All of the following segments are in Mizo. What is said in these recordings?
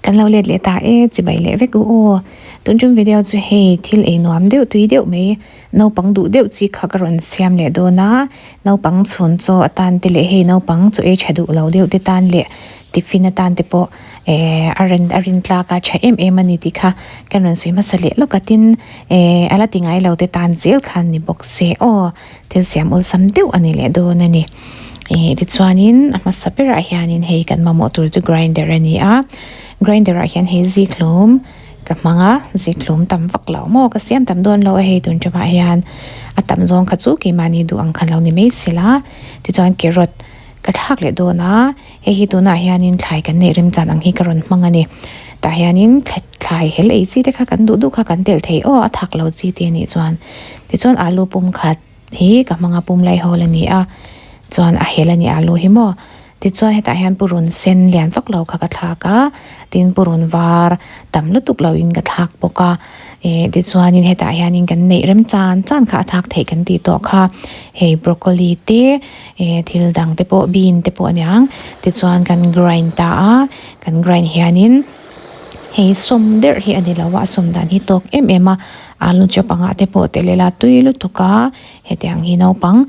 Kan lo let leh ta e, chibai leh vek u aw. Tun tum video chu hei thil ei nuam deuh tui deuh mai naupang duh deuh chi kha ka rawn siam leh dawn a, naupang chhun chaw atan te leh hei naupang chaw ei tha duh lo deuh te tan leh tiffin atan te pawh eh a rin a rin tlak a tha em em a ni tih kha kan rawn sawi hmasa leh lawk a tin eh a la ti ngai lo te tan zel khan ni bawk se aw thil siam awlsam deuh a ni leh dawn a ni eh tichuanin a hmasa berah hianin hei kan mamawh tur chu grinder a ni a grinder ah hian hei zikhlum ka hmang a zikhlum tam vak lo maw ka siam tam dawn lo a hei tun ṭumah hian a tam zawng kha chu keimahni duh ang khan lo ni mai sela tichuan carrot ka thlak leh dawn a hei hi tunah hianin thlai kan neih remchan ang hi ka rawn hmang a ni tah hianin thlai hel ei chi te kha kan duh duh kha kan telh thei aw a thak lo chi te anih chuan tichuan alu pum khat hi ka hmang a pum lai hawl a ni a chuan a hel a ni alu hi maw. Tichuan hetah hian purun sen lian vak lo kha ka thlak a, tin purun var tam lutuk lo in ka thlak bawk a, eh tichuanin hetah hianin kan neih rem chan chan kha a thlak theih kan tih tawh kha, hei broccoli te eh thil dang te pawh bean te pawh aniang tichuan kan grind ta a, kan grind hianin hei sawm derh hi a ni lo a, a sawm dan hi tawk em em a, alu chop angah te pawh telh ila tui lutuk a, hetiang hi naupang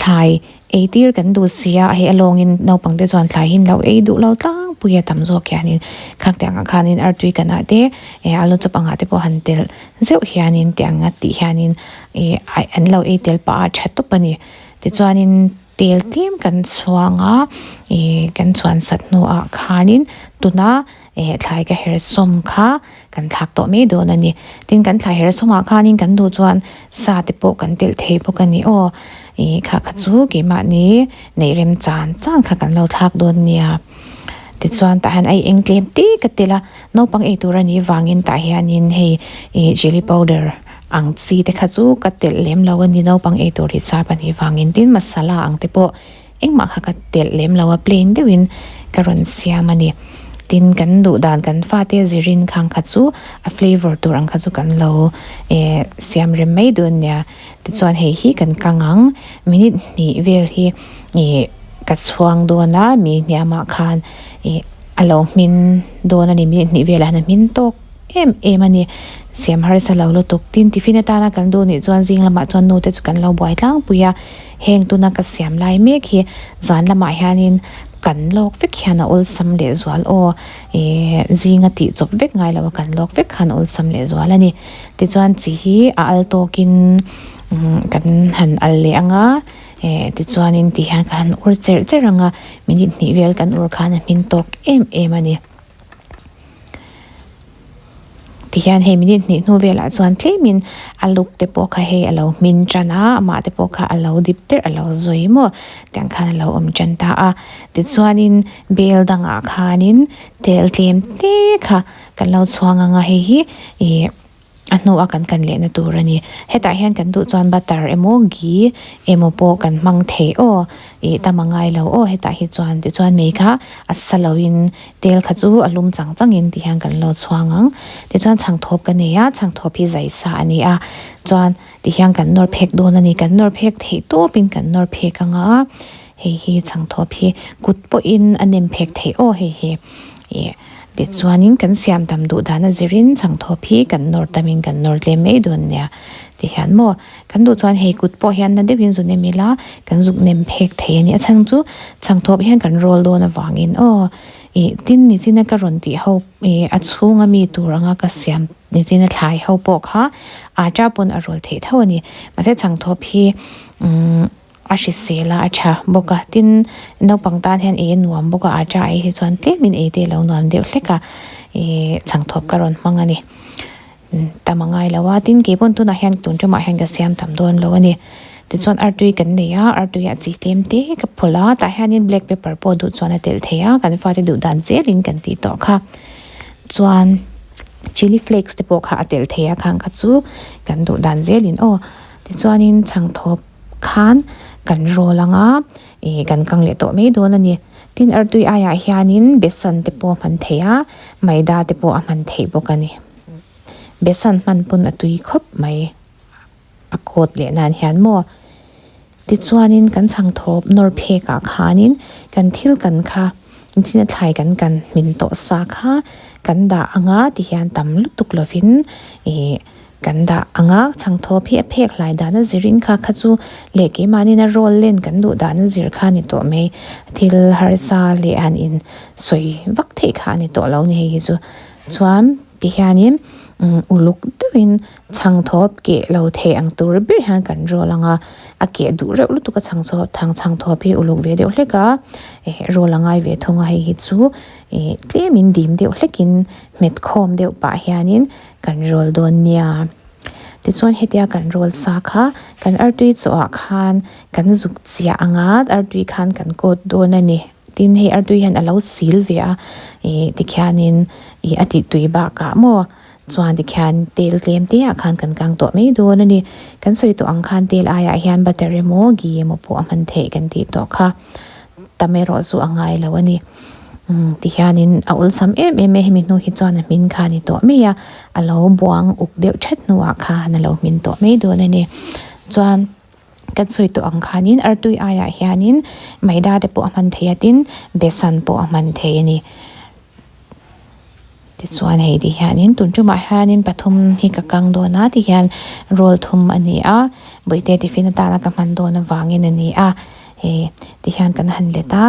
thlai. Eitir kan duh sia, hei a lawngin naupang te chuan thlai hi an lo ei duh lo tlangpui a tam zawk hianin khang te angah khanin artui kanah te eh alu chawp angah te pawh han telh zeuh hianin tih anga tih hianin ih an lo ei tel pah a tha tawp a ni. Tichuanin tel tlem kan chhuang a ih kan chhuan sat hnuah khanin tuna eh thlai ka her sawm kha kan thlak tawh mai dawn a ni. Tin kan thlai her sawmah khanin kan duh chuan sa te pawh kan telh thei bawk a ni aw. Ih kha kha chu keimahni neih rem chan chan kha kan lo thlak dawn nia. Tichuan tah hian a eng tlem te ka tel a, naupang ei tur a nih vangin tah hianin hei ih chilli powder ang chi te kha chu ka telh lem lo a ni naupang ei tur hi sap a nih vangin tin masala ang te pawh Engmah kha ka telh lem lo a, plain deuhin ka rawn siam a ni. Tin, kan duh dan kan fate zirin khang kha chu a flavour tur ang kha chu kan lo eh siam rem mai dawn nia. Tichuan hei hi kan kang ang, minute hnih vel hi ih ka chhuang dawn a, mi hniamah khan ih a lo hmin dawn a ni, minute hnih velah hian a hmin tawk em em a ni. Siam harsa lo lutuk. Tin, tiffin atana kan duh nih chuan zing lamah chuan nu te chu kan lo buai tlangpui a. Heng tuna ka siam lai mek hi zan lamah hianin kan lawk vek hian a awlsam leh zual aw ih zinga tih chawp vek ngai lo a kan lawk vek khan a awlsam leh zual a ni. Tichuan chi hi a al tawkin kan han al leh ang a eh tichuanin ti hian ka han ur cherh cherh ang a minute hnih vel kan ur khan a hmin tawk em em a ni. Tihian hei minute hnih hnu velah chuan tlemin a luk te pawh kha hei a lo hmin tan a amah te pawh kha a lo dip derh a lo zawi maw tiang khan a lo awm tan ta a tichuanin bel dangah khanin tel tlem te kha kan lo chhuang ang a hei hi ih. A hnuah kan kan lehna tur a ni. Hetah hian kan duh chuan butter emaw ghee emaw pawh kan hmang thei aw ih tam a ngai lo aw hetah hi chuan tichuan mei kha a sa loin tel kha chu a lum chang changin ti hian kan lo chhuang ang. Tichuan chhangthawp ka nei a chhangthawp hi zai sa a ni a chuan ti hian kan nawr phek dawn a ni kan nawr phek theih tawpin kan nawr phek ang a hei hi chhangthawp hi kut pawhin a nem phek theih aw hei hi ih. Tichuanin kan siam tam duh dan a zirin chhangthawp hi kan nawr tamin kan nawr tlem mai dawn nia. Tihian maw kan duh chuan hei kut pawh hian na deuhin zu nem ila kan zuk nem phek thei a ni. A chhang chu chhangthawp hian kan roll dawn avangin aw ih tin nichina ka rawn tih ho ih a chhunga mi tur anga ka siam nichina thlai ho pawh kha aṭa pawn a roll theih tho a ni. Mahse chhangthawp hi umm. A hrisel a, a tha bawk a, tin naupang tan hian ei a nuam bawk a, a tha ai hi chuan tlemin ei te a lo nuam deuh hlek a, ihh chhangthawp ka rawn hmang a ni. Tam a ngai lo a, tin kei pawn tunah hian tun ṭumah hian ka siam tam dawn lo a ni. Tichuan artui kan nei a, artui ah chi tlem te ka phawlh a, tah hianin black pepper pawh duh chuan a telh thei a, kan fate duh dan zelin kan tih tawh kha. Chuan chilli flakes te pawh kha a telh thei a, khang kha chu kan duh dan zelin aw. Tichuanin chhangthawp. khan kan rawl ang a ih kan kang leh tawh mai dawn a ni tin artui aiah hianin besan te pawh a hman theih a maida te pawh a hman theih bawk a ni besan hman pawn a tui khawp mai a kawt leh nan hian maw tichuanin kan chhangthawp nawr phek ah khanin kan thil kan kha. Inchina thlai kan kan hmin tawh sa kha kan dah anga tihian tam lutuk lovin ih kan dah anga chhangthawp hi a phek hlai dan a zirin kha kha chu leh keimahniin a roll len kan duh dan a zir kha a ni tawh mai thil harsa leh han in sawi vak theih kha a ni tawh lo a ni hei hi chu chuan tihianin uluk deuhin chhangthawp keh lo thei ang tur ber hian kan roll anga a keh duh reuh lutuk a chhangchawp chhangthawp hi uluk ve deuh hlek a eh roll a ngai ve thung a hei hi chu ih tlemin dim deuh hlekin hmet khawm deuh pah hianin kan roll dawn nia tichuan hetia kan roll sa kha kan artui chaw ah khan kan zuk chiah anga artui khan kan coat dawn a ni tin hei artui hian a lo sil ve a ih tikhianin ih a tih tui bakah maw chuan tikhian tel tlem te ah khan kan kang tawh mai dawn a ni kan sawi tawh ang khan tel aiah hian butter emaw ghee emaw pawh a hman theih kan tih tawh kha tam erawh chu a ngai lo a ni umm tihianin a awlsam em em a hemi hnu hi chuan a hmin kha a ni tawh mai a a lo buang uk deuh that hnuah khan a lo hmin tawh mai dawn a ni chuan. Kan sawi tawh ang khanin artui aiah hianin maida te pawh a hman thei a tin besan pawh a hman thei a ni. Tichuan hei ti hianin tun tumah hianin pathum hi ka kang dawn a tihian roll thum a ni a bawihte tiffin atana ka hman dawn avangin a ni a hei tihian kan han let a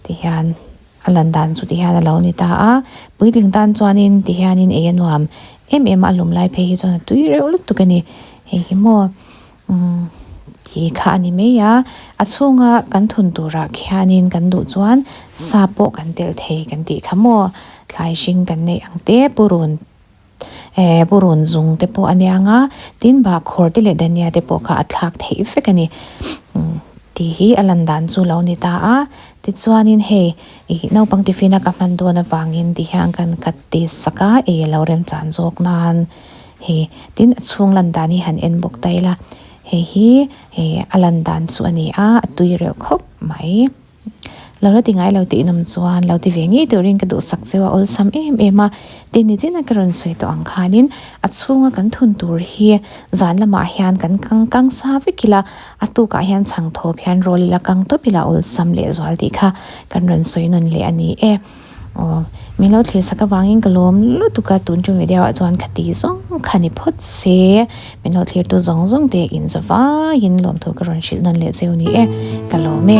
tihian a lan dan chu tihian a lo ni ta a puitling tan chuanin tihianin ei a nuam em em a a lum lai phei hi chuan a tui reuh lutuk a ni hei hi maw. Umm tih kha a ni mai a a chhunga kan thun turah khianin kan duh chuan sa pawh kan telh thei kan tih kha maw thlai hring kan neih ang te purun eh purun zung te pawh a niang a tin bahkhawr te leh dania te pawh kha a thlak theih vek a ni umm tih hi a lan dan chu lo ni ta a tichuanin hei ih naupang tiffin a ka hman dawn avangin ti hian kan cut test sak a ei a lo remchan zawk nan. Hei tin a chhung lan dan hi han en bawk ta ila hei hi hei a lan dan chu a ni a a tui reuh khawp mai lo la ti ngai lo tih nawm chuan lo ti ve ngei turin ka duhsak cheu a awlsam em em a tin ni chin a ka rawn sawi tawh ang khanin a chhunga kan thun tur hi zan lamah hian kan kang kang sa vek ila a tukah hian chhang thawp hian roll ila kang tawp ila awlsam leh zual tih kha kan rawn sawi nawn leh a ni e. Aw min lo thlir sak avangin ka lawm lutuk a tun tum video ah chuan khati zawng kha ni phawt se min lo thlir tu zawng zawng te in za vaiin lawmthu ka rawn hrilh nawn leh cheu ni e ka lawm e.